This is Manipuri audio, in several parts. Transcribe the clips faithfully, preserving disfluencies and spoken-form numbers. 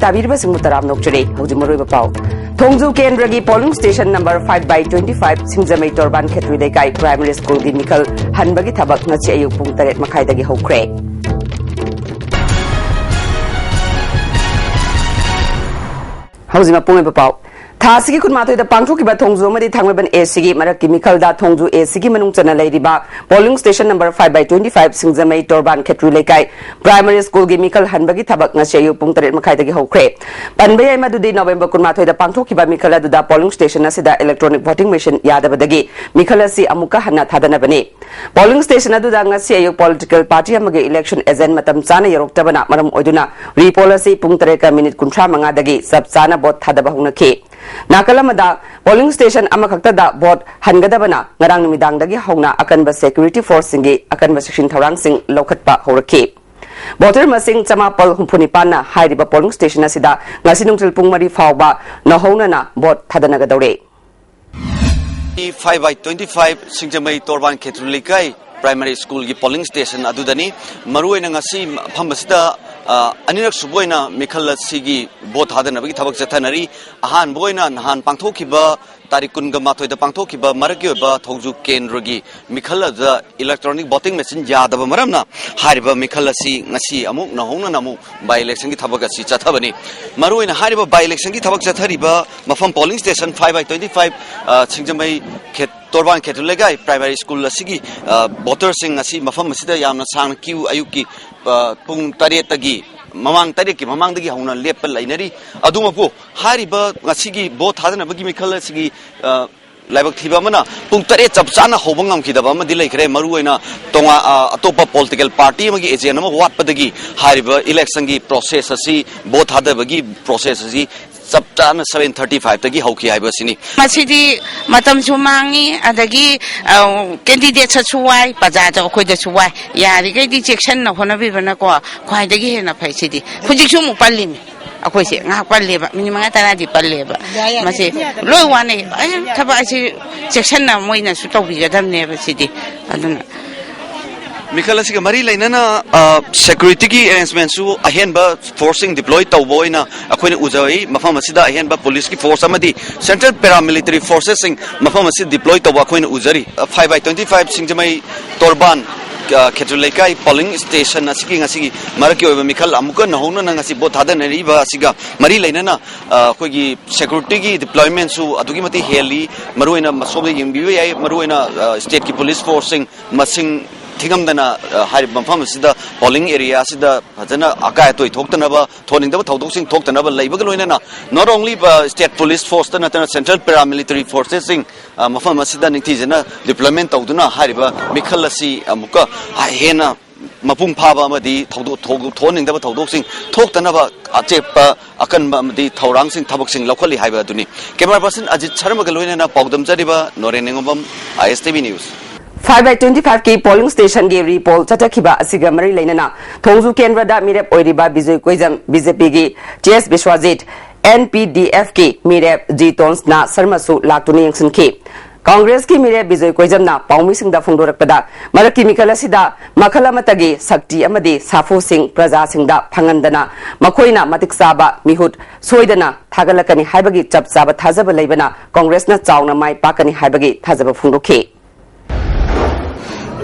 ꯇꯥꯕꯤꯔꯤꯕꯁꯤꯡꯕꯨ ꯇꯔꯥꯝꯅ ꯑꯣꯛꯆꯔꯤ꯫ ꯍꯧꯖꯤꯛ ꯃꯔꯨꯑꯣꯏꯕ ꯄꯥꯎ꯫ ꯊꯣꯡꯖꯨ ꯀꯦꯟꯗ꯭ꯔꯒꯤ polling station number five by twenty five ꯁꯤꯡꯖꯃꯩ ꯇꯣꯔꯕꯥꯟ ꯈꯦꯇ꯭ꯔꯤ ꯂꯩꯀꯥꯏ primary schoolꯒꯤ ꯃꯤꯈꯜ ꯍꯟꯕꯒꯤ ꯊꯕꯛ ꯉꯁꯤ ꯑꯌꯨꯛ ꯄꯨꯡ ꯇꯔꯦꯠ ꯃꯈꯥꯏꯗꯒꯤ ꯍꯧꯈ꯭ꯔꯦ꯫ ꯍꯧꯖꯤꯛ ꯃꯄꯨꯡ ꯑꯣꯏꯕ ꯄꯥꯎ꯫ ꯊꯥ ꯑꯁꯤꯒꯤ ꯀꯨꯟꯃꯥꯊꯣꯏꯗ ꯄꯥꯡꯊꯣꯛꯈꯤꯕ ꯊꯣꯡꯖꯨ ꯑꯃꯗꯤ ꯊꯥꯡꯃꯩꯕꯟ ACꯒꯤ ꯃꯔꯛꯀꯤ ꯃꯤꯈꯜꯗ ꯊꯣꯡꯖꯨ ACꯒꯤ ꯃꯅꯨꯡ ꯆꯟꯅ ꯂꯩꯔꯤꯕ polling station number five by twenty five ꯁꯤꯡꯖꯃꯩ ꯇꯣꯔꯕꯥꯟ ꯈꯦꯇ꯭ꯔꯤ ꯂꯩꯀꯥꯏ primary schoolꯒꯤ ꯃꯤꯈꯜ ꯍꯟꯕꯒꯤ ꯊꯕꯛ ꯉꯁꯤ ꯑꯌꯨꯛ ꯄꯨꯡ ꯇꯔꯦꯠ ꯃꯈꯥꯏꯗꯒꯤ ꯍꯧꯈ꯭ꯔꯦ꯫ ꯄꯟꯕ ꯌꯥꯏ, ꯃꯗꯨꯗꯤ November ꯀꯨꯟꯃꯥꯊꯣꯏꯗ ꯄꯥꯡꯊꯣꯛꯈꯤꯕ ꯃꯤꯈꯜ ꯑꯗꯨꯗ polling station ꯑꯁꯤꯗ electronic voting machine ꯌꯥꯗꯕꯗꯒꯤ ꯃꯤꯈꯜ ꯑꯁꯤ ꯑꯃꯨꯛꯀ ꯍꯟꯅ ꯊꯥꯗꯅꯕꯅꯤ꯫ Polling station ꯑꯗꯨꯗ ꯉꯁꯤ ꯑꯌꯨꯛ political party ꯑꯃꯒꯤ election agent ꯃꯇꯝ ꯆꯥꯅ ꯌꯧꯔꯛꯇꯕꯅ ꯃꯔꯝ ꯑꯣꯏꯗꯨꯅ repoll ꯑꯁꯤ ꯄꯨꯡ ꯇꯔꯦꯠꯀ ꯃꯤꯅꯤꯠ ꯀꯨꯟꯊ꯭ꯔꯥ ꯃꯉꯥꯗꯒꯤ ꯆꯞ ꯆꯥꯅ vote ꯊꯥꯗꯕ ꯍꯧꯅꯈꯤ꯫ ꯅꯥꯀꯜ ꯑꯃꯗ, polling station ꯑꯃꯈꯛꯇꯗ vote ꯍꯟꯒꯗꯕꯅ ꯉꯔꯥꯡ ꯅꯨꯃꯤꯗꯥꯡꯗꯒꯤ ꯍꯧꯅ ꯑꯀꯟꯕ security forceꯁꯤꯡꯒꯤ ꯑꯀꯟꯕ ꯆꯦꯛꯁꯤꯟ ꯊꯧꯔꯥꯡꯁꯤꯡ ꯂꯧꯈꯠꯄ ꯍꯧꯔꯛꯈꯤ꯫ Voter ꯃꯁꯤꯡ ꯆꯃꯥꯄꯜ ꯍꯨꯝꯐꯨ ꯅꯤꯄꯥꯟꯅ ꯍꯥꯏꯔꯤꯕ polling station ꯑꯁꯤꯗ ꯉꯁꯤ ꯅꯨꯡꯊꯤꯜ ꯄꯨꯡ ꯃꯔꯤ ꯐꯥꯎꯕ ꯅꯧꯍꯧꯅꯅ vote ꯊꯥꯗꯅꯒꯗꯧꯔꯦ꯫ Five by twenty five ꯁꯤꯡꯖꯃꯩ ꯇꯣꯔꯕꯥꯟ ꯈꯦꯇ꯭ꯔꯤ ꯂꯩꯀꯥꯏ primary schoolꯒꯤ polling station ꯑꯗꯨꯗꯅꯤ꯫ ꯃꯔꯨꯑꯣꯏꯅ ꯉꯁꯤ ꯃꯐꯝ ꯑꯁꯤꯗ, ꯑ, ꯑꯅꯤꯔꯛ ꯁꯨꯕ ꯑꯣꯏꯅ ꯃꯤꯈꯜ ꯑꯁꯤꯒꯤ vote ꯊꯥꯗꯅꯕꯒꯤ ꯊꯕꯛ ꯆꯠꯊꯅꯔꯤ꯫ ꯑꯍꯥꯟꯕ ꯑꯣꯏꯅ ꯅꯍꯥꯟ ꯄꯥꯡꯊꯣꯛꯈꯤꯕ, ꯇꯥꯔꯤꯛ ꯀꯨꯟꯒ ꯃꯥꯊꯣꯏꯗ ꯄꯥꯡꯊꯣꯛꯈꯤꯕ ꯃꯔꯛꯀꯤ ꯑꯣꯏꯕ ꯊꯣꯡꯖꯨ ꯀꯦꯟꯗ꯭ꯔꯒꯤ ꯃꯤꯈꯜ ꯑꯗꯨꯗ electronic voting machine ꯌꯥꯗꯕ ꯃꯔꯝꯅ ꯍꯥꯏꯔꯤꯕ ꯃꯤꯈꯜ ꯑꯁꯤ ꯉꯁꯤ ꯑꯃꯨꯛ ꯅꯧꯍꯧꯅꯅ ꯑꯃꯨꯛ by electionꯒꯤ ꯊꯕꯛ ꯑꯁꯤ ꯆꯠꯊꯕꯅꯤ꯫ ꯃꯔꯨꯑꯣꯏꯅ ꯍꯥꯏꯔꯤꯕ by electionꯒꯤ ꯊꯕꯛ ꯆꯠꯊꯔꯤꯕ ꯃꯐꯝ polling station five by twenty five, ꯑ, ꯁꯤꯡꯖꯃꯩ ꯈꯦꯠ-, ꯇꯣꯔꯕꯥꯟ ꯈꯦꯇ꯭ꯔꯤ ꯂꯩꯀꯥꯏ primary school ꯑꯁꯤꯒꯤ, ꯑ, voterꯁꯤꯡ ꯑꯁꯤ ꯃꯐꯝ ꯑꯁꯤꯗ ꯌꯥꯝꯅ ꯁꯥꯡꯅ queue ꯑꯌꯨꯛꯀꯤ, ꯑ, ꯄꯨꯡ ꯇꯔꯦꯠꯇꯒꯤ ꯃꯃꯥꯡ, ꯇꯔꯦꯠꯀꯤ ꯃꯃꯥꯡꯗꯒꯤ ꯍꯧꯅ ꯂꯦꯞꯄ ꯂꯩꯅꯔꯤ꯫ ꯑꯗꯨꯃꯛꯄꯨ ꯍꯥꯏꯔꯤꯕ ꯉꯁꯤꯒꯤ vote ꯊꯥꯗꯅꯕꯒꯤ ꯃꯤꯈꯜ ꯑꯁꯤꯒꯤ, ꯑ, ꯂꯥꯏꯕꯛ ꯊꯤꯕ ꯑꯃꯅ ꯄꯨꯡ ꯇꯔꯦꯠ ꯆꯞ ꯆꯥꯅ ꯍꯧꯕ ꯉꯝꯈꯤꯗꯕ ꯑꯃꯗꯤ ꯂꯩꯈ꯭ꯔꯦ꯫ ꯃꯔꯨꯑꯣꯏꯅ ꯇꯣꯉꯥꯟ, ꯑ, ꯑꯇꯣꯞꯄ political party ꯑꯃꯒꯤ agent ꯑꯃ ꯋꯥꯠꯄꯗꯒꯤ ꯍꯥꯏꯔꯤꯕ electionꯒꯤ process ꯑꯁꯤ, vote ꯊꯥꯗꯕꯒꯤ process ꯑꯁꯤ ꯆꯞ ꯆꯥꯅ seven thirty fiveꯇꯒꯤ ꯍꯧꯈꯤ ꯍꯥꯏꯕ ꯑꯁꯤꯅꯤ꯫ ꯃꯁꯤꯗꯤ ꯃꯇꯝꯁꯨ ꯃꯥꯡꯉꯤ, ꯑꯗꯒꯤ, ꯑ, candidateꯇꯁꯨ ꯋꯥꯏ, ꯄ꯭ꯔꯖꯥꯗ ꯑꯩꯈꯣꯏꯗꯁꯨ ꯋꯥꯏ꯫ ꯌꯥꯔꯤꯈꯩꯗꯤ ꯆꯦꯛꯁꯤꯟꯅ ꯍꯣꯠꯅꯕꯤꯕꯅꯀꯣ ꯈ꯭ꯋꯥꯏꯗꯒꯤ ꯍꯦꯟꯅ ꯐꯩ꯫ ꯁꯤꯗꯤ ꯍꯧꯖꯤꯛꯁꯨ ꯑꯃꯨꯛ ꯄꯜꯂꯤꯃꯤ꯫ ꯑꯩꯈꯣꯏꯁꯦ ꯉꯥꯏꯍꯥꯛ ꯄꯜꯂꯦꯕ, ꯃꯤꯅꯤꯠ ꯃꯉꯥ ꯇꯔꯥꯗꯤ ꯄꯜꯂꯦꯕ꯫ ꯌꯥꯏ, ꯌꯥꯏ꯫ ꯃꯁꯤ ꯂꯣꯏ ꯋꯥꯅꯩ꯫ ꯑꯩ ꯊꯕꯛ ꯑꯁꯤ ꯆꯦꯛꯁꯤꯟꯅ ꯃꯣꯏꯅꯁꯨ ꯇꯧꯕꯤꯒꯗꯕꯅꯦꯕ ꯁꯤꯗꯤ꯫ ꯑꯗꯨꯅ ꯃꯤꯈꯜ ꯑꯁꯤꯒ ꯃꯔꯤ ꯂꯩꯅꯅ, ꯑ, ꯁꯦꯀ꯭ꯌꯨꯔꯤꯇꯤꯒꯤ ꯑꯦꯔꯦꯟꯖꯃꯦꯟꯁꯨ ꯑꯍꯦꯟꯕ ꯐꯣꯔꯁꯁꯤꯡ ꯗꯤꯄ꯭ꯂꯣꯏ ꯇꯧꯕ ꯑꯣꯏꯅ ꯑꯩꯈꯣꯏꯅ ꯎꯖꯩ꯫ ꯃꯐꯝ ꯑꯁꯤꯗ ꯑꯍꯦꯟꯕ ꯄꯨꯂꯤꯁꯀꯤ ꯐꯣꯔꯁ ꯑꯃꯗꯤ ꯁꯦꯟꯇ꯭ꯔꯦꯜ ꯄꯦꯔꯥꯃꯤꯂꯤꯇꯔꯤ ꯐꯣꯔꯁꯦꯁꯁꯤꯡ ꯃꯐꯝ ꯑꯁꯤꯗ ꯗꯤꯄ꯭ꯂꯣꯏ ꯇꯧꯕ ꯑꯩꯈꯣꯏꯅ ꯎꯖꯔꯤ꯫ Five by twenty five ꯁꯤꯡꯖꯃꯩ ꯇꯣꯔꯕꯥꯟ, ꯑ, ꯈꯦꯇ꯭ꯔꯨ ꯂꯩꯀꯥꯏ ꯄꯣꯂꯤꯡ ꯁ꯭ꯇꯦꯁꯟ ꯑꯁꯤꯒꯤ ꯉꯁꯤꯒꯤ ꯃꯔꯛꯀꯤ ꯑꯣꯏꯕ ꯃꯤꯈꯜ ꯑꯃꯨꯛꯀ ꯅꯧꯍꯧꯅꯅ ꯉꯁꯤ ꯚꯣꯠ ꯊꯥꯗꯅꯔꯤꯕ ꯑꯁꯤꯒ ꯃꯔꯤ ꯂꯩꯅꯅ, ꯑ, ꯑꯩꯈꯣꯏꯒꯤ ꯁꯦꯀ꯭ꯌꯨꯔꯤꯇꯤꯒꯤ ꯗꯤꯄ꯭ꯂꯣꯏꯃꯦꯟꯁꯨ ꯑꯗꯨꯛꯀꯤ ꯃꯇꯤꯛ ꯍꯦꯜꯂꯤ꯫ ꯃꯔꯨꯑꯣꯏꯅ ꯃꯁꯣꯝꯗ ꯌꯦꯡꯕꯤꯕ ꯌꯥꯏ, ꯃꯔꯨꯑꯣꯏꯅ, ꯑ, ꯁ꯭ꯇꯦꯠꯀꯤ ꯄꯨꯂꯤꯁ ꯐꯣꯔꯁꯁꯤꯡ ꯃꯁꯤꯡ ꯊꯤꯉꯝꯗꯅ, ꯑ, ꯍꯥꯏꯔꯤꯕ ꯃꯐꯝ ꯑꯁꯤꯗ, ꯄꯣꯂꯤꯡ ꯑꯦꯔꯤꯌꯥ ꯑꯁꯤꯗ ꯐꯖꯅ ꯑꯀꯥꯏ ꯑꯇꯣꯏ ꯊꯣꯛꯇꯅꯕ, ꯊꯣꯛꯍꯟꯅꯤꯡꯗꯕ ꯊꯧꯗꯣꯛꯁꯤꯡ ꯊꯣꯛꯇꯅꯕ ꯂꯩꯕꯒ ꯂꯣꯏꯅꯅ, not only, ꯑ, ꯁ꯭ꯇꯦꯠ ꯄꯨꯂꯤꯁ ꯐꯣꯔꯁꯇ ꯅꯠꯇꯅ ꯁꯦꯟꯇ꯭ꯔꯦꯜ ꯄꯦꯔꯥꯃꯤꯂꯤꯇꯔꯤ ꯐꯣꯔꯁꯦꯁꯁꯤꯡ, ꯑ, ꯃꯐꯝ ꯑꯁꯤꯗ ꯅꯤꯡꯊꯤꯖꯅ ꯗꯤꯄ꯭ꯂꯣꯏꯃꯦꯟ ꯇꯧꯗꯨꯅ ꯍꯥꯏꯔꯤꯕ ꯃꯤꯈꯜ ꯑꯁꯤ ꯑꯃꯨꯛꯀ ꯍꯦꯟꯅ ꯃꯄꯨꯡ ꯐꯥꯕ ꯑꯃꯗꯤ ꯊꯧꯗꯣꯛ-, ꯊꯧꯗꯣꯛ-, ꯊꯣꯛꯍꯟꯅꯤꯡꯗꯕ ꯊꯧꯗꯣꯛꯁꯤꯡ ꯊꯣꯛꯇꯅꯕ ꯑꯆꯦꯠꯄ ꯑꯀꯟꯕ ꯑꯃꯗꯤ ꯊꯧꯔꯥꯡꯁꯤꯡ, ꯊꯕꯛꯁꯤꯡ ꯂꯧꯈꯠꯂꯤ ꯍꯥꯏꯕ ꯑꯗꯨꯅꯤ꯫ ꯀꯦꯃꯦꯔꯥ ꯄꯔꯁꯟ ꯑꯖꯤꯠ ꯁꯔꯃꯒ ꯂꯣꯏꯅꯅ ꯄꯥꯎꯗꯝꯖꯔꯤꯕ Noren ꯅꯤꯉꯣꯝꯕꯝ, I S T V News꯫ Five by twenty five ꯀꯤ ꯄꯣꯂꯤꯡ ꯁ꯭ꯇꯦꯁꯟꯒꯤ ꯔꯤꯄꯣꯜ ꯆꯠꯊꯈꯤꯕ ꯑꯁꯤꯒ ꯃꯔꯤ ꯂꯩꯅꯅ ꯊꯣꯡꯖꯨ ꯀꯦꯟꯗ꯭ꯔꯗ ꯃꯤꯔꯦꯞ ꯑꯣꯏꯔꯤꯕ ꯕꯤꯖꯣꯏ ꯀꯣꯏꯖꯝ, B J P ꯒꯤ T S ꯕꯤꯁ꯭ꯋꯥꯖꯤꯠ, N P D F ꯀꯤ ꯃꯤꯔꯦꯞ G ꯇꯣꯟꯁꯅꯥ ꯁꯔꯃꯁꯨ ꯂꯥꯛꯇꯨꯅ ꯌꯦꯡꯁꯤꯟꯈꯤ꯫ ꯀꯪꯒ꯭ꯔꯦꯁꯀꯤ ꯃꯤꯔꯦꯞ ꯕꯤꯖꯣꯏ ꯀꯣꯏꯖꯝꯅ ꯄꯥꯎꯃꯤꯁꯤꯡꯗ ꯐꯣꯡꯗꯣꯔꯛꯄꯗ, ꯃꯔꯛꯀꯤ ꯃꯤꯈꯜ ꯑꯁꯤꯗ ꯃꯈꯜ ꯑꯃꯠꯇꯒꯤ ꯁꯛꯇꯤ ꯑꯃꯗꯤ ꯁꯥꯐꯨꯁꯤꯡ ꯄ꯭ꯔꯖꯥꯁꯤꯡꯗ ꯐꯪꯍꯟꯗꯅ ꯃꯈꯣꯏꯅ ꯃꯇꯤꯛ ꯆꯥꯕ ꯃꯤꯍꯨꯠ ꯁꯣꯏꯗꯅ ꯊꯥꯒꯠꯂꯛꯀꯅꯤ ꯍꯥꯏꯕꯒꯤ ꯆꯞ ꯆꯥꯕ ꯊꯥꯖꯕ ꯂꯩꯕꯅ ꯀꯪꯒ꯭ꯔꯦꯁꯅ ꯆꯥꯎꯅ ꯃꯥꯏ ꯄꯥꯛꯀꯅꯤ ꯍꯥꯏꯕꯒꯤ ꯊꯥꯖꯕ ꯐꯣꯡꯗꯣꯛꯈꯤ꯫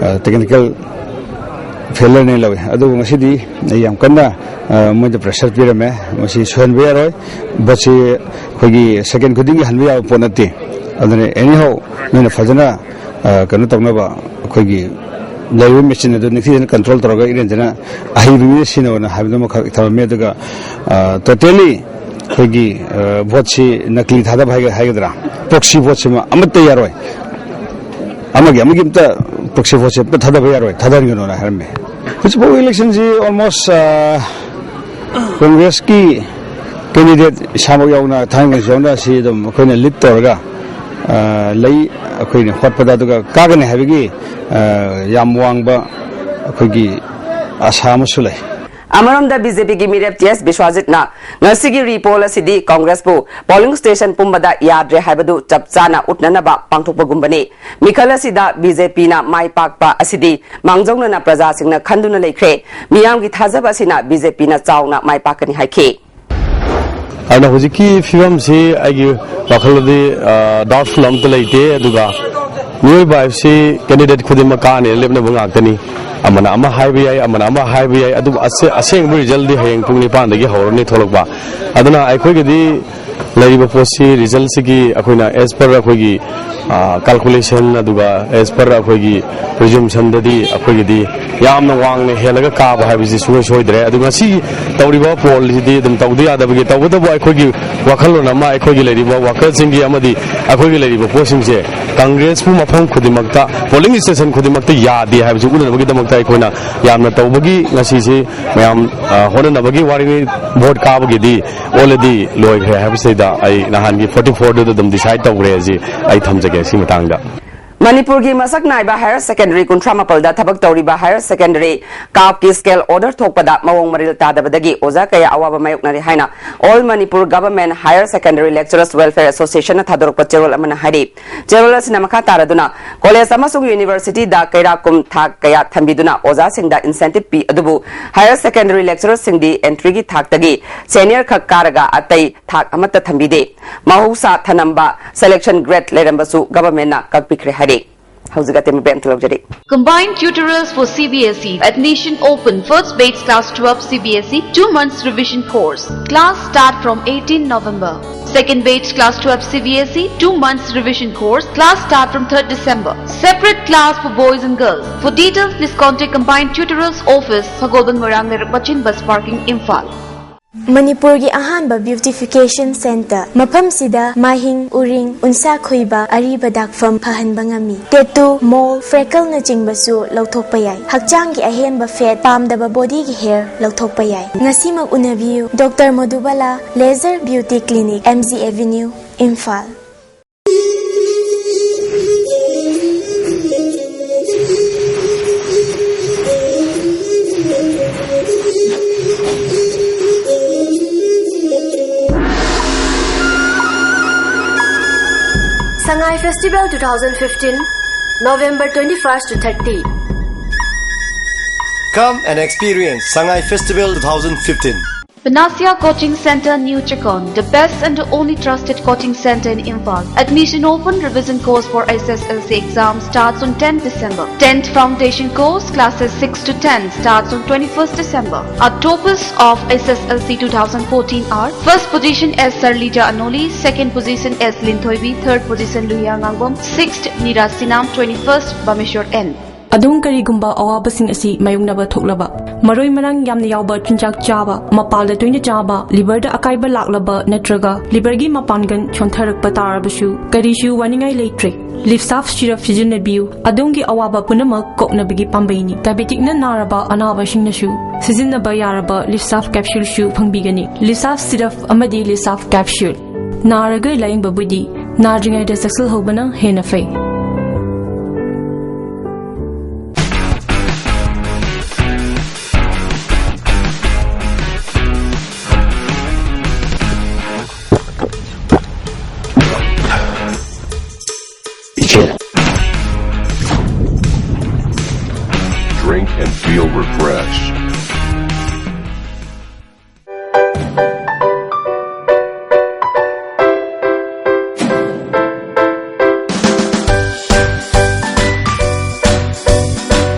ꯑ, technical failure ꯅꯦ ꯂꯧꯏ꯫ ꯑꯗꯨꯕꯨ ꯉꯁꯤꯗꯤ ꯑꯩ ꯌꯥꯝ ꯀꯟꯅ, ꯑ, ꯃꯣꯏꯗ pressure ꯄꯤꯔꯝꯃꯦ꯫ ꯃꯁꯤ ꯁꯣꯏꯍꯟꯕ ꯌꯥꯔꯣꯏ꯫ ꯚꯣꯠꯁꯤ ꯑꯩꯈꯣꯏꯒꯤ second ꯈꯨꯗꯤꯡꯒꯤ ꯍꯟꯕ ꯌꯥꯕ ꯄꯣꯠ ꯅꯠꯇꯦ꯫ ꯑꯗꯨꯅ anyhow ꯅꯣꯏꯅ ꯐꯖꯅ, ꯑ, ꯀꯩꯅꯣ ꯇꯧꯅꯕ ꯑꯩꯈꯣꯏꯒꯤ ꯂꯩꯔꯤꯕ machine ꯑꯗꯨ ꯅꯤꯡꯊꯤꯖꯅ control ꯇꯧꯔꯒ ꯏꯔꯦꯟꯖꯅ ꯑꯍꯩꯕ ꯃꯤꯅ ꯁꯤꯖꯤꯟꯅꯧꯅ ꯍꯥꯏꯕꯗꯨꯃꯈꯛ ꯊꯝꯃꯝꯃꯤ꯫ ꯑꯗꯨꯒ, ꯑ, totally ꯑꯩꯈꯣꯏꯒꯤ, ꯑ, ꯚꯣꯠꯁꯤ ꯅꯀꯂꯤ ꯊꯥꯗꯕ ꯍꯥꯏꯒ-, ꯍꯥꯏꯒꯗ꯭ꯔꯥ, proxy ꯚꯣꯠꯁꯤꯃ ꯑꯃꯠꯇ ꯌꯥꯔꯣꯏ꯫ ꯑꯃꯒꯤ ꯑꯃꯒꯤ ꯑꯝꯇ proxy ꯚꯣꯠꯁꯦ ꯑꯝꯇ ꯊꯥꯗꯕ ꯌꯥꯔꯣꯏ, ꯊꯥꯗꯍꯟꯒꯅꯨꯅ ꯍꯥꯏꯔꯝꯃꯦ꯫ ꯍꯧꯖꯤꯛꯐꯥꯎ election ꯁꯤ almost, ꯑ, ꯀꯪꯒ꯭ꯔꯦꯁꯀꯤ candidate ꯏꯁꯥꯃꯛ ꯌꯥꯎꯅ, ꯊꯥꯡꯃꯩꯕꯟꯁꯨ ꯌꯥꯎꯅ, ꯁꯤ ꯑꯗꯨꯝ ꯑꯩꯈꯣꯏꯅ lead ꯇꯧꯔꯒ, ꯑ, ꯂꯩ꯫ ꯑꯩꯈꯣꯏꯅ ꯍꯣꯠꯄꯗ, ꯑꯗꯨꯒ ꯀꯥꯒꯅꯤ ꯍꯥꯏꯕꯒꯤ, ꯑ, ꯌꯥꯝ ꯋꯥꯡꯕ ꯑꯩꯈꯣꯏꯒꯤ ꯑꯁꯥ ꯑꯃꯁꯨ ꯂꯩ꯫ ꯑꯃꯔꯣꯝꯗ, ꯕꯤ ꯖꯦ ꯄꯤꯒꯤ ꯃꯤꯔꯦꯞ ꯇꯤ ꯑꯦꯁ ꯕꯤꯁ꯭ꯋꯥꯖꯤꯠꯅ ꯉꯁꯤꯒꯤ ꯔꯤ ꯄꯣꯜ ꯑꯁꯤꯗꯤ ꯀꯣꯡꯒ꯭ꯔꯦꯁꯄꯨ ꯄꯣꯂꯤꯡ ꯁ꯭ꯇꯦꯁꯟ ꯄꯨꯝꯕꯗ ꯌꯥꯗ꯭ꯔꯦ ꯍꯥꯏꯕꯗꯨ ꯆꯞ ꯆꯥꯅ ꯎꯠꯅꯅꯕ ꯄꯥꯡꯊꯣꯛꯄꯒꯨꯝꯕꯅꯤ꯫ ꯃꯤꯈꯜ ꯑꯁꯤꯗ ꯕꯤ ꯖꯦ ꯄꯤꯅ ꯃꯥꯏ ꯄꯥꯛꯄ ꯑꯁꯤꯗꯤ ꯃꯥꯡꯖꯧꯅꯅ ꯄ꯭ꯔꯖꯥꯁꯤꯡꯅ ꯈꯟꯗꯨꯅ ꯂꯩꯈ꯭ꯔꯦ꯫ ꯃꯤꯌꯥꯝꯒꯤ ꯊꯥꯖꯕ ꯑꯁꯤꯅ ꯕꯤ ꯖꯦ ꯄꯤꯅ ꯆꯥꯎꯅ ꯃꯥꯏ ꯄꯥꯛꯀꯅꯤ ꯍꯥꯏꯈꯤ꯫ ꯑꯗꯨꯅ ꯍꯧꯖꯤꯛꯀꯤ ꯐꯤꯕꯝꯁꯤ ꯑꯩꯒꯤ ꯋꯥꯈꯜꯗꯗꯤ, ꯑ, doubtful ꯑꯝꯇ ꯂꯩꯇꯦ꯫ ꯑꯗꯨꯒ ꯃꯤꯑꯣꯏꯕ ꯍꯥꯏꯕꯁꯤ candidate ꯈꯨꯗꯤꯡꯃꯛ ꯀꯥꯅꯦꯅ ꯂꯦꯞꯅꯕ ꯉꯥꯛꯇꯅꯤ꯫ ꯑꯃꯅ ꯑꯃ ꯍꯥꯏꯕ ꯌꯥꯏ, ꯑꯃꯅ ꯑꯃ ꯍꯥꯏꯕ ꯌꯥꯏ, ꯑꯗꯨꯕꯨ ꯑꯁꯦ-, ꯑꯁꯦꯡꯕ resultꯗꯤ ꯍꯌꯦꯡ ꯄꯨꯡ ꯅꯤꯄꯥꯟꯗꯒꯤ ꯍꯧꯔꯅꯤ ꯊꯣꯛꯂꯛꯄ꯫ ꯑꯗꯨꯅ ꯑꯩꯈꯣꯏꯒꯤꯗꯤ ꯂꯩꯔꯤꯕ ꯄꯣꯠꯁꯤ, resultꯁꯤꯒꯤ ꯑꯩꯈꯣꯏꯅ as per ꯑꯩꯈꯣꯏꯒꯤ, ꯑ, calculation, ꯑꯗꯨꯒ as per ꯑꯩꯈꯣꯏꯒꯤ presumptionꯗꯗꯤ ꯑꯩꯈꯣꯏꯒꯤꯗꯤ ꯌꯥꯝꯅ ꯋꯥꯡꯅ ꯍꯦꯜꯂꯒ ꯀꯥꯕ ꯍꯥꯏꯕꯁꯤ ꯁꯨꯡꯁꯣꯏ ꯁꯣꯏꯗ꯭ꯔꯦ꯫ ꯑꯗꯨ ꯉꯁꯤ ꯇꯧꯔꯤꯕ pollꯁꯤꯗꯤ ꯑꯗꯨꯝ ꯇꯧꯗ ꯌꯥꯗꯕꯒꯤ, ꯇꯧꯕꯇꯕꯨ ꯑꯩꯈꯣꯏꯒꯤ ꯋꯥꯈꯜꯂꯣꯟ ꯑꯃ, ꯑꯩꯈꯣꯏꯒꯤ ꯂꯩꯔꯤꯕ workerꯁꯤꯡꯒꯤ ꯑꯃꯗꯤ ꯑꯩꯈꯣꯏꯒꯤ ꯂꯩꯔꯤꯕ ꯄꯣꯠꯁꯤꯡꯁꯦ ꯀꯪꯒ꯭ꯔꯦꯁꯄꯨ ꯃꯐꯝ ꯈꯨꯗꯤꯡꯃꯛꯇ, polling stationꯈꯨꯗꯤꯡꯃꯛꯇ ꯌꯥꯗꯦ ꯍꯥꯏꯕꯁꯤ ꯎꯠꯅꯅꯕꯒꯤꯗꯃꯛꯇ ꯑꯩꯈꯣꯏꯅ ꯌꯥꯝꯅ ꯇꯧꯕꯒꯤ ꯉꯁꯤꯁꯤ ꯃꯌꯥꯝ, ꯑ, ꯍꯣꯠꯅꯅꯕꯒꯤ ꯋꯥꯔꯤꯅꯤ꯫ Vote ꯀꯥꯕꯒꯤꯗꯤ already ꯂꯣꯏꯈ꯭ꯔꯦ ꯍꯥꯏꯕꯁꯤꯗ ꯑꯩ ꯅꯍꯥꯟꯒꯤ forty fourꯗꯨꯗ ꯑꯗꯨꯝ decide ꯇꯧꯈ꯭ꯔꯦ꯫ ꯑꯁꯤ ꯑꯩ ꯊꯝꯖꯒꯦ ꯁꯤ ꯃꯇꯥꯡꯗ꯫ ꯃꯅꯤꯄꯨꯔꯒꯤ ꯃꯁꯛ ꯅꯥꯏꯕ higher secondary ꯀꯨꯟꯊ꯭ꯔꯥ ꯃꯥꯄꯜꯗ ꯊꯕꯛ ꯇꯧꯔꯤꯕ higher secondary CAPꯀꯤ scale order ꯊꯣꯛꯄꯗ ꯃꯑꯣꯡ ꯃꯔꯤꯜ ꯇꯥꯗꯕꯗꯒꯤ ꯑꯣꯖꯥ ꯀꯌꯥ ꯑꯋꯥꯕ ꯃꯥꯌꯣꯛꯅꯔꯤ ꯍꯥꯏꯅ All Manipur Government Higher Secondary Lecturers Welfare Associationꯅ ꯊꯥꯗꯣꯔꯛꯄ ꯆꯦꯔꯣꯜ ꯑꯃꯅ ꯍꯥꯏꯔꯤ꯫ ꯆꯦꯔꯣꯜ ꯑꯁꯤꯅ ꯃꯈꯥ ꯇꯥꯔꯗꯨꯅ, college ꯑꯃꯁꯨꯡ universityꯗ ꯀꯩꯔꯥꯛ ꯀꯨꯝ ꯊꯥꯛ ꯀꯌꯥ ꯊꯝꯕꯤꯗꯨꯅ ꯑꯣꯖꯥꯁꯤꯡꯗ incentive ꯄꯤ, ꯑꯗꯨꯕꯨ higher secondary lecturerꯁꯤꯡꯗꯤ entryꯒꯤ ꯊꯥꯛꯇꯒꯤ senior ꯈꯛ ꯀꯥꯔꯒ ꯑꯇꯩ ꯊꯥꯛ ꯑꯃꯠꯇ ꯊꯝꯕꯤꯗꯦ꯫ ꯃꯍꯧꯁꯥ ꯊꯅꯝꯕ selection grade ꯂꯩꯔꯝꯕꯁꯨ governmentꯅ ꯀꯛꯄꯤꯈ꯭ꯔꯦ ꯍꯥꯏꯔꯤ꯫ ꯍꯧꯖꯤꯛ ꯑꯇꯦꯟꯕ ꯄꯦꯝꯇ ꯂꯧꯖꯔꯤ꯫ Combined tutorials for C B S E. Admission open. First batch class twelve C B S E, two months revision course. Class start from eighteen November. Second batch class twelve C B S E, two months revision course. Class start from third December. Separate class for boys and girls. For details, please contact Combined Tutorials Office, Sagolband Moirang Lerak Machine Bus Parking, Imphal. ꯃꯅꯤꯄꯨꯔꯒꯤ ꯑꯍꯥꯟꯕ beautification center꯫ ꯃꯐꯝꯁꯤꯗ ꯃꯥꯏꯍꯤꯡ, ꯎꯔꯤꯡ, ꯎꯟꯁꯥ ꯈꯣꯏꯕ, ꯑꯔꯤꯕ ꯗꯥꯛꯐꯝ ꯐꯍꯟꯕ ꯉꯝꯃꯤ꯫ Tattoo, mole, freckleꯅꯆꯤꯡꯕꯁꯨ ꯂꯧꯊꯣꯛꯄ ꯌꯥꯏ꯫ ꯍꯛꯆꯥꯡꯒꯤ ꯑꯍꯦꯟꯕ fat, ꯄꯥꯝꯗꯕ bodyꯒꯤ hair ꯂꯧꯊꯣꯛꯄ ꯌꯥꯏ꯫ ꯉꯁꯤꯃꯛ ꯎꯅꯕꯤꯌꯨ꯫ Doctor Madhubala Laser Beauty Clinic, M G Avenue, Imphal. Sangai Festival two thousand fifteen, November twenty-first to thirty. Come and experience Sangai Festival two thousand fifteen. Panacea Coaching Center, New Chakon, the best and the only trusted coaching center in Imphal. Admission open, revision course for S S L C exam starts on tenth December. Tenth foundation course, classes six to ten, starts on twenty-first December. Our toppers of S S L C two thousand fourteen are: first position S Sarlija Anoli, second position S Linthoibi, third position Luhia Ngangbam, sixth Nira Sinam, twenty-first Bameshwar N. ꯑꯗꯣꯝ ꯀꯔꯤꯒꯨꯝꯕ ꯑꯋꯥꯕꯁꯤꯡ ꯑꯁꯤ ꯃꯥꯌꯣꯛꯅꯕ ꯊꯣꯛꯂꯕ, ꯃꯔꯣꯏ ꯃꯔꯥꯡ ꯌꯥꯝꯅ ꯌꯥꯎꯕ ꯆꯤꯟꯖꯥꯛ ꯆꯥꯕ, ꯃꯄꯥꯜꯗ ꯇꯣꯏꯅ ꯆꯥꯕ, ꯂꯤꯚꯔꯗ ꯑꯀꯥꯏꯕ ꯂꯥꯛꯂꯕ ꯅꯠꯇ꯭ꯔꯒ ꯂꯤꯚꯔꯒꯤ ꯃꯄꯥꯡꯒꯜ ꯁꯣꯟꯊꯔꯛꯄ ꯇꯥꯔꯕꯁꯨ ꯀꯔꯤꯁꯨ ꯋꯥꯅꯤꯡꯉꯥꯏ ꯂꯩꯇ꯭ꯔꯦ꯫ ꯂꯤꯞꯁꯥꯐ ꯁꯤꯔꯞ ꯁꯤꯖꯤꯟꯅꯕꯤꯌꯨ, ꯑꯗꯣꯝꯒꯤ ꯑꯋꯥꯕ ꯄꯨꯝꯅꯃꯛ ꯀꯣꯛꯅꯕꯒꯤ ꯄꯥꯝꯕꯩꯅꯤ꯫ ꯗꯥꯏꯕꯦꯇꯤꯛꯅ ꯅꯥꯔꯕ ꯑꯅꯥꯕꯁꯤꯡꯅꯁꯨ ꯁꯤꯖꯤꯟꯅꯕ ꯌꯥꯔꯕ ꯂꯤꯞꯁꯥꯐ ꯀꯦꯞꯁꯨꯜꯁꯨ ꯐꯪꯕꯤꯒꯅꯤ꯫ ꯂꯤꯞꯁꯥꯐ ꯁꯤꯔꯞ ꯑꯃꯗꯤ ꯂꯤꯞꯁꯥꯐ ꯀꯦꯞꯁꯨꯜ꯫ ꯅꯥꯔꯒ ꯂꯥꯌꯦꯡꯕꯕꯨꯗꯤ ꯅꯥꯗ꯭ꯔꯤꯉꯩꯗ ꯆꯦꯛꯁꯤꯜꯍꯧꯕꯅ ꯍꯦꯟꯅ ꯐꯩ꯫ Drink and feel refreshed.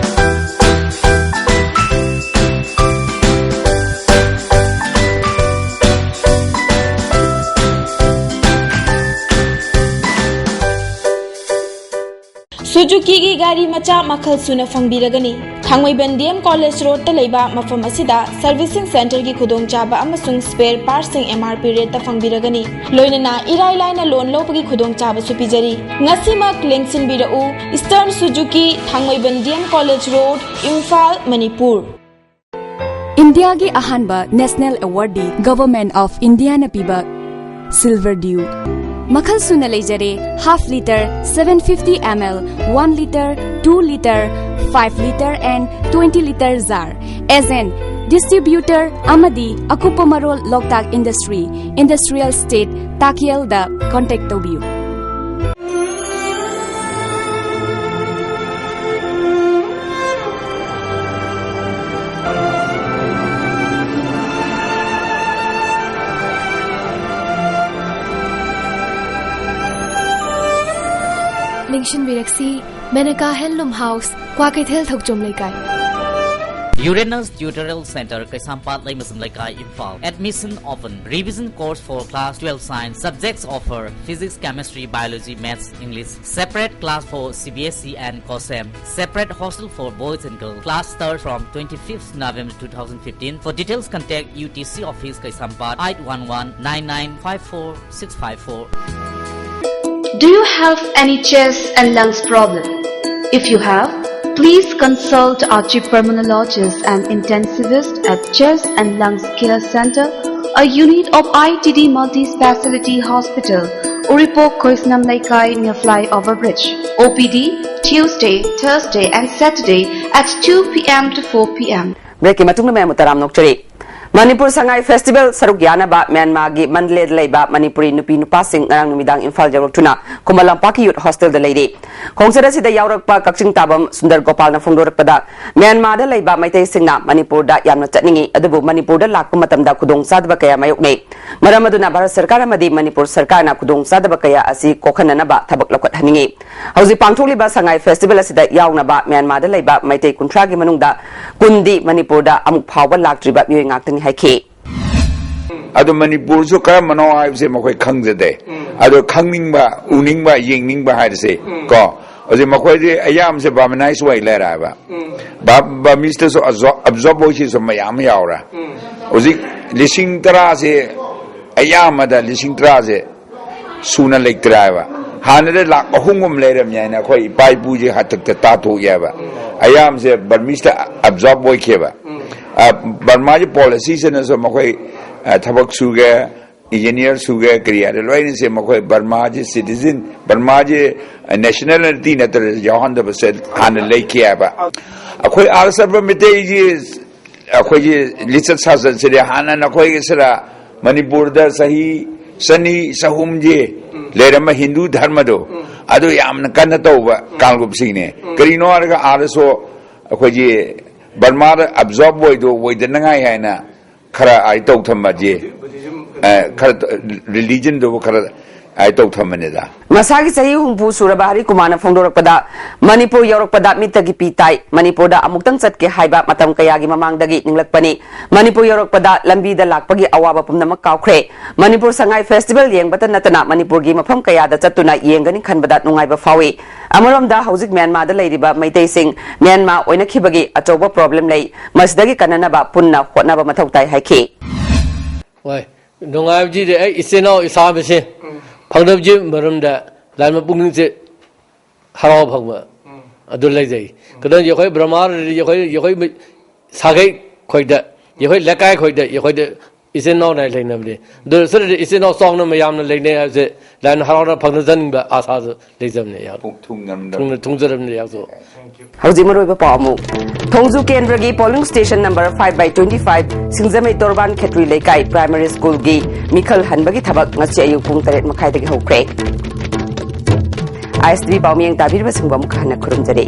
ꯁꯨꯖꯨꯀꯤꯒꯤ ꯒꯥꯔꯤ ꯃꯆꯥ ꯃꯈꯜ ꯁꯨꯅ ꯐꯪꯕꯤꯔꯒꯅꯤ꯫ ꯊꯥꯡꯃꯩꯕꯟ ꯗꯤ ꯑꯦꯝ ꯀꯣꯂꯦꯖ ꯔꯣꯗꯇ ꯂꯩꯕ ꯃꯐꯝ ꯑꯁꯤꯗ ꯁꯔꯚꯤꯁꯤꯡ ꯁꯦꯟꯇꯔꯒꯤ ꯈꯨꯗꯣꯡꯆꯥꯕ ꯑꯃꯁꯨꯡ ꯁ꯭ꯄꯦꯌꯔ ꯄꯥꯔꯠꯁꯤꯡ ꯑꯦꯝ ꯑꯥꯔ ꯄꯤ ꯔꯦꯠꯇ ꯐꯪꯕꯤꯔꯒꯅꯤ꯫ ꯂꯣꯏꯅꯅ ꯏꯔꯥꯏ ꯂꯥꯏꯅ ꯂꯣꯟ ꯂꯧꯕꯒꯤ ꯈꯨꯗꯣꯡꯆꯥꯕꯁꯨ ꯄꯤꯖꯔꯤ꯫ ꯉꯁꯤꯃꯛ ꯂꯦꯡꯁꯤꯟꯕꯤꯔꯛꯎ꯫ Eastern Suzuki, Thangmeiband D M college road, Imphal, Manipur. ꯏꯟꯗꯤꯌꯥꯒꯤ ꯑꯍꯥꯟꯕ ꯅꯦꯁꯅꯦꯜ ꯑꯦꯋꯥꯔꯗꯤ ꯒꯚꯔꯟꯃꯦꯟꯠ ꯑꯣꯐ ꯏꯟꯗꯤꯌꯥꯅ ꯄꯤꯕ ꯁꯤꯜꯚꯔ ꯗ꯭ꯌꯨ ꯃꯈꯜ ꯁꯨꯅ ꯂꯩꯖꯔꯦ: half litre, seven fifty ml, one litre, two litre, five litre and twenty litre jar꯫ Agent, distributor ꯑꯃꯗꯤ ꯑꯀꯨꯞꯄ ꯃꯔꯣꯜ ꯂꯣꯛꯇꯥꯛ ꯏꯟꯗꯁꯇ꯭ꯔꯤ, ꯏꯟꯗꯁꯇ꯭ꯔꯤꯌꯦꯜ ꯏꯁꯇꯦꯠ, ꯇꯥꯀꯦꯜꯗ ꯀꯣꯟꯇꯦꯛ ꯇꯧꯕꯤꯌꯨ꯫ ꯅꯤꯡꯁꯤꯡꯕꯤꯔꯛꯁꯤ, ꯃꯦꯅꯀꯥ ꯍꯦꯟꯂꯨꯝ ꯍꯥꯎꯁ, ꯀ꯭ꯋꯥꯀꯩꯊꯦꯜ ꯊꯧꯆꯣꯝ ꯂꯩꯀꯥꯏ꯫ Uranus Tutorial Center, ꯀꯩꯁꯥꯝꯄꯥꯠ ꯂꯩꯃꯁꯝ ꯂꯩꯀꯥꯏ, Imphal. Admission open. Revision course for class twelve science. Subjects offer physics, chemistry, biology, maths, English. Separate class for C B S E and COSEM. Separate hostel for boys and girls. Class start from twenty-fifth November two thousand fifteen. For details, contact U T C office, Kaisampat, eight one one nine nine five four six five four. Do you have any chest and lungs problem? If you have, please consult our chief pulmonologist and intensivist at Chest and Lungs Care Center, a unit of I T D Multi-Speciality Hospital, Uripok Khoisnam Naikai near Flyover Bridge. O P D Tuesday, Thursday and Saturday at two p m to four p m. ꯕ꯭ꯔꯦꯛꯀꯤ ꯃꯇꯨꯡꯗ ꯃꯌꯥꯝꯕꯨ ꯇꯔꯥꯝꯅ ꯑꯣꯛꯆꯔꯤ꯫ ꯃꯅꯤꯄꯨꯔ ꯁꯉꯥꯏ ꯐꯦꯁꯇꯤꯚꯦꯜ ꯁꯔꯨꯛ ꯌꯥꯅꯕ ꯃ꯭ꯌꯥꯟꯃꯥꯔꯒꯤ ꯃꯟꯗꯂꯦꯗ ꯂꯩꯕ ꯃꯅꯤꯄꯨꯔꯤ ꯅꯨꯄꯤ ꯅꯨꯄꯥꯁꯤꯡ ꯉꯔꯥꯡ ꯅꯨꯃꯤꯗꯥꯡ ꯏꯝꯐꯥꯜ ꯌꯧꯔꯛꯇꯨꯅ ꯈꯨꯃꯟ ꯂꯝꯄꯥꯛꯀꯤ ꯌꯨꯠ ꯍꯣꯁꯇꯦꯜꯗ ꯂꯩꯔꯤ꯫ ꯈꯣꯡꯆꯠ ꯑꯁꯤꯗ ꯌꯥꯎꯔꯛꯄ ꯀꯛꯆꯤꯡ ꯇꯥꯕꯝ ꯁꯨꯟꯗꯔ ꯒꯣꯄꯥꯜꯅ ꯐꯣꯡꯗꯣꯔꯛꯄꯗ, ꯃ꯭ꯌꯥꯟꯃꯥꯔꯗ ꯂꯩꯕ ꯃꯩꯇꯩꯁꯤꯡꯅ ꯃꯅꯤꯄꯨꯔꯗ ꯌꯥꯝꯅ ꯆꯠꯅꯤꯡꯏ, ꯑꯗꯨꯕꯨ ꯃꯅꯤꯄꯨꯔꯗ ꯂꯥꯛꯄ ꯃꯇꯝꯗ ꯈꯨꯗꯣꯡꯆꯥꯗꯕ ꯀꯌꯥ ꯃꯥꯌꯣꯛꯅꯩ꯫ ꯃꯔꯝ ꯑꯗꯨꯅ ꯚꯥꯔꯠ ꯁꯔꯀꯥꯔ ꯑꯃꯗꯤ ꯃꯅꯤꯄꯨꯔ ꯁꯔꯀꯥꯔꯅ ꯈꯨꯗꯣꯡꯆꯥꯗꯕ ꯀꯌꯥ ꯑꯁꯤ ꯀꯣꯛꯍꯟꯅꯅꯕ ꯊꯕꯛ ꯂꯧꯈꯠꯍꯟꯅꯤꯡꯏ꯫ ꯍꯧꯖꯤꯛ ꯄꯥꯡꯊꯣꯛꯂꯤꯕ ꯁꯉꯥꯏ ꯐꯦꯁꯇꯤꯚꯦꯜ ꯑꯁꯤꯗ ꯌꯥꯎꯅꯕ ꯃ꯭ꯌꯥꯟꯃꯥꯔꯗ ꯂꯩꯕ ꯃꯩꯇꯩ ꯀꯨꯟꯊ꯭ꯔꯥꯒꯤ ꯃꯅꯨꯡꯗ ꯀꯨꯟꯗꯤ ꯃꯅꯤꯄꯨꯔꯗ ꯑꯃꯨꯛ ꯐꯥꯎꯕ ꯂꯥꯛꯇ꯭ꯔꯤꯕ ꯃꯤꯑꯣꯏ ꯉꯥꯛꯇꯅꯤ ꯍꯥꯏꯈꯤ꯫ ꯑꯗꯣ ꯃꯅꯤꯄꯨꯔꯁꯨ ꯀꯔꯝꯕꯅꯣ ꯍꯥꯏꯕꯁꯦ ꯃꯈꯣꯏ ꯈꯪꯖꯗꯦ꯫ ꯑꯗꯣ ꯈꯪꯅꯤꯡꯕ, ꯎꯅꯤꯡꯕ, ꯌꯦꯡꯅꯤꯡꯕ ꯍꯥꯏꯔꯁꯦ ꯀꯣ, ꯍꯧꯖꯤꯛ ꯃꯈꯣꯏꯁꯦ ꯑꯌꯥꯝꯕꯁꯦ ꯕꯥꯔꯃꯅꯥꯏꯁ ꯑꯣꯏ ꯂꯩꯔꯦ ꯍꯥꯏꯕ꯫ ꯕꯥꯔꯃꯤꯁꯇꯁꯨ ꯑꯕꯖꯣꯔꯕ ꯑꯣꯏꯁꯤꯁꯨ ꯃꯌꯥꯝ ꯑꯃ ꯌꯥꯎꯔꯦ꯫ ꯍꯧꯖꯤꯛ ꯂꯤꯁꯤꯡ ꯇꯔꯥꯁꯦ ꯑꯌꯥꯝꯕꯗ ꯂꯤꯁꯤꯡ ꯇꯔꯥꯁꯦ ꯁꯨꯅ ꯂꯩꯇ꯭ꯔꯦ ꯍꯥꯏꯕ꯫ ꯍꯥꯟꯅꯗꯤ ꯂꯥꯛ ꯑꯍꯨꯝꯒꯨꯝ ꯂꯩꯔꯝꯃꯤ ꯍꯥꯏꯅ ꯑꯩꯈꯣꯏ ꯏꯄꯥ ꯏꯄꯨꯁꯦ ꯍꯥꯛꯇꯛꯇ ꯇꯥꯊꯣꯛꯑꯦ ꯍꯥꯏꯕ꯫ ꯑꯌꯥꯝꯕꯁꯦ ꯕꯔꯃꯤꯁꯇ ꯑꯕꯖꯣꯔꯕ ꯑꯣꯏꯈꯤꯕ꯫ ꯕꯔꯃꯥꯒꯤ ꯄꯣꯂꯤꯁꯤꯁꯤꯅꯁꯨ ꯃꯈꯣꯏ ꯊꯕꯛ ꯁꯨꯒꯦ, ꯏꯟꯖꯤꯅꯤꯌꯥꯔ ꯁꯨꯒꯦ, ꯀꯔꯤ ꯍꯥꯏꯔꯦ, ꯂꯣꯏꯅꯁꯦ ꯃꯈꯣꯏ ꯕꯔꯃꯥꯒꯤ ꯁꯤꯇꯤꯖꯟ, ꯕꯔꯃꯥꯒꯤ ꯅꯦꯁꯅꯦꯂꯤꯇꯤ ꯅꯠꯇ꯭ꯔꯒ ꯌꯥꯎꯍꯟꯗꯕꯁꯦ ꯍꯥꯟꯅ ꯂꯩꯈꯤ ꯍꯥꯏꯕ꯫ ꯑꯩꯈꯣꯏ ꯑꯥꯔ ꯁꯔꯕ ꯃꯤꯇꯩꯒꯤ ꯑꯩꯈꯣꯏꯒꯤ ꯂꯤꯆꯠ ꯁꯥꯖꯠꯁꯤꯗꯤ ꯍꯥꯟꯅ ꯅꯈꯣꯏꯒꯤ ꯁꯤꯗ ꯃꯅꯤꯄꯨꯔꯗ ꯆꯍꯤ ꯆꯅꯤ ꯆꯍꯨꯝꯒꯤ ꯂꯩꯔꯝꯕ ꯍꯤꯟꯗꯨ ꯙꯔꯃꯗꯣ, ꯑꯗꯨ ꯌꯥꯝꯅ ꯀꯟꯅ ꯇꯧꯕ ꯀꯥꯡꯂꯨꯞꯁꯤꯡꯅꯦ꯫ ꯀꯔꯤꯅꯣ ꯍꯥꯏꯔꯒ ꯑꯥꯔ ꯑꯦꯁ ꯑꯣ ꯑꯩꯈꯣꯏꯒꯤ ꯕꯔꯃꯥꯗ ꯑꯕꯖꯣꯔꯕ ꯑꯣꯏꯗꯣ ꯑꯣꯏꯗꯅꯉꯥꯏ ꯍꯥꯏꯅ ꯈꯔ ꯑꯥꯏ ꯇꯧ ꯊꯝꯕꯁꯦ, ꯑ, ꯈꯔ ꯔꯤꯂꯤꯖꯟꯗꯨꯕꯨ ꯈꯔ ꯑꯩ ꯇꯧ ꯊꯝꯕꯅꯤꯗ꯫ ꯃꯁꯥꯒꯤ ꯆꯍꯤ ꯍꯨꯝꯐꯨ ꯁꯨꯔꯕ ꯍꯔꯤ ꯀꯨꯃꯥꯔꯅ ꯐꯣꯡꯗꯣꯔꯛꯄꯗ, ꯃꯅꯤꯄꯨꯔ ꯌꯧꯔꯛꯄꯗ ꯃꯤꯠꯇꯒꯤ ꯄꯤ ꯇꯥꯏ꯫ ꯃꯅꯤꯄꯨꯔꯗ ꯑꯃꯨꯛꯇꯪ ꯆꯠꯀꯦ ꯍꯥꯏꯕ ꯃꯇꯝ ꯀꯌꯥꯒꯤ ꯃꯃꯥꯡꯗꯒꯤ ꯅꯤꯡꯂꯛꯄꯅꯤ꯫ ꯃꯅꯤꯄꯨꯔ ꯌꯧꯔꯛꯄꯗ ꯂꯝꯕꯤꯗ ꯂꯥꯛꯄꯒꯤ ꯑꯋꯥꯕ ꯄꯨꯝꯅꯃꯛ ꯀꯥꯎꯈ꯭ꯔꯦ꯫ ꯃꯅꯤꯄꯨꯔ ꯁꯉꯥꯏ ꯐꯦꯁꯇꯤꯚꯦꯜ ꯌꯦꯡꯕꯇ ꯅꯠꯇꯅ ꯃꯅꯤꯄꯨꯔꯒꯤ ꯃꯐꯝ ꯀꯌꯥꯗ ꯆꯠꯇꯨꯅ ꯌꯦꯡꯒꯅꯤ ꯈꯟꯕꯗ ꯅꯨꯡꯉꯥꯏꯕ ꯐꯥꯎꯏ꯫ ꯑꯃꯔꯣꯝꯗ ꯍꯧꯖꯤꯛ ꯃ꯭ꯌꯥꯟꯃꯥꯔꯗ ꯂꯩꯔꯤꯕ ꯃꯩꯇꯩꯁꯤꯡ ꯃ꯭ꯌꯥꯟꯃꯥꯔ ꯑꯣꯏꯅꯈꯤꯕꯒꯤ ꯑꯆꯧꯕ ꯄ꯭ꯔꯣꯕ꯭ꯂꯦꯝ ꯂꯩ꯫ ꯃꯁꯤꯗꯒꯤ ꯀꯟꯅꯅꯕ ꯄꯨꯟꯅ ꯍꯣꯠꯅꯕ ꯃꯊꯧ ꯇꯥꯏ ꯍꯥꯏꯈꯤ꯫ ꯍꯣꯏ, ꯅꯨꯡꯉꯥꯏꯕꯁꯤꯗꯤ ꯑꯩ ꯏꯆꯤꯟ ꯏꯅꯥꯎ ꯏꯁꯥ ꯃꯁꯦꯟ ꯐꯪꯅꯕꯒꯤ ꯃꯔꯝꯗ ꯂꯥꯏꯃ ꯄꯨꯛꯅꯤꯡꯁꯦ ꯍꯔꯥꯎ ꯐꯪꯕ ꯑꯗꯨ ꯂꯩꯖꯩ꯫ ꯀꯩꯅꯣ ꯑꯩꯈꯣꯏ ꯕ꯭ꯔꯍꯃꯥꯔꯗꯤ ꯑꯩꯈꯣꯏ ꯑꯩꯈꯣꯏ ꯁꯥꯒꯩ ꯈꯣꯏꯗ ꯑꯩꯈꯣꯏ ꯂꯩꯀꯥꯏ ꯈꯣꯏꯗ ꯑꯩꯈꯣꯏꯗ ꯏꯆꯤꯟ ꯏꯅꯥꯎ ꯅꯥꯏ ꯂꯩꯅꯕꯅꯤ꯫ ꯑꯗꯨ ꯁꯤꯗꯗꯤ ꯏꯆꯤꯟ ꯏꯅꯥꯎ ꯆꯥꯎꯅ ꯃꯌꯥꯝꯅ ꯂꯩꯅꯩ ꯍꯥꯏꯕꯁꯦ ꯂꯥꯏꯅ ꯍꯔꯥꯎꯅ ꯐꯪꯅꯖꯅꯤꯡꯕ ꯑꯁꯥꯁꯨ ꯂꯩꯖꯕꯅꯦ ꯑꯩꯍꯥꯛ꯫ ꯄꯨꯛ ꯊꯨꯡꯅꯔꯝꯗꯕ꯫ ꯊꯨꯡꯅ ꯊꯨꯡꯖꯔꯕꯅꯤ ꯑꯩꯍꯥꯛꯁꯨ꯫ ꯍꯧꯖꯤꯛ ꯃꯔꯨꯑꯣꯏꯕ ꯄꯥꯎ ꯑꯃꯨꯛ꯫ ꯊꯣꯡꯖꯨ ꯀꯦꯟꯗ꯭ꯔꯒꯤ polling station number five by twenty five ꯁꯤꯡꯖꯃꯩ ꯇꯣꯔꯕꯥꯟ ꯈꯦꯇ꯭ꯔꯤ ꯂꯩꯀꯥꯏ primary schoolꯒꯤ ꯃꯤꯈꯜ ꯍꯟꯕꯒꯤ ꯊꯕꯛ ꯉꯁꯤ ꯑꯌꯨꯛ ꯄꯨꯡ ꯇꯔꯦꯠ ꯃꯈꯥꯏꯗꯒꯤ ꯍꯧꯈ꯭ꯔꯦ꯫ ISTV ꯄꯥꯎꯃꯤꯌꯦꯡ ꯇꯥꯕꯤꯔꯤꯕꯁꯤꯡꯕꯨ ꯑꯃꯨꯛ ꯍꯟꯅ ꯈꯨꯔꯨꯝꯖꯔꯤ꯫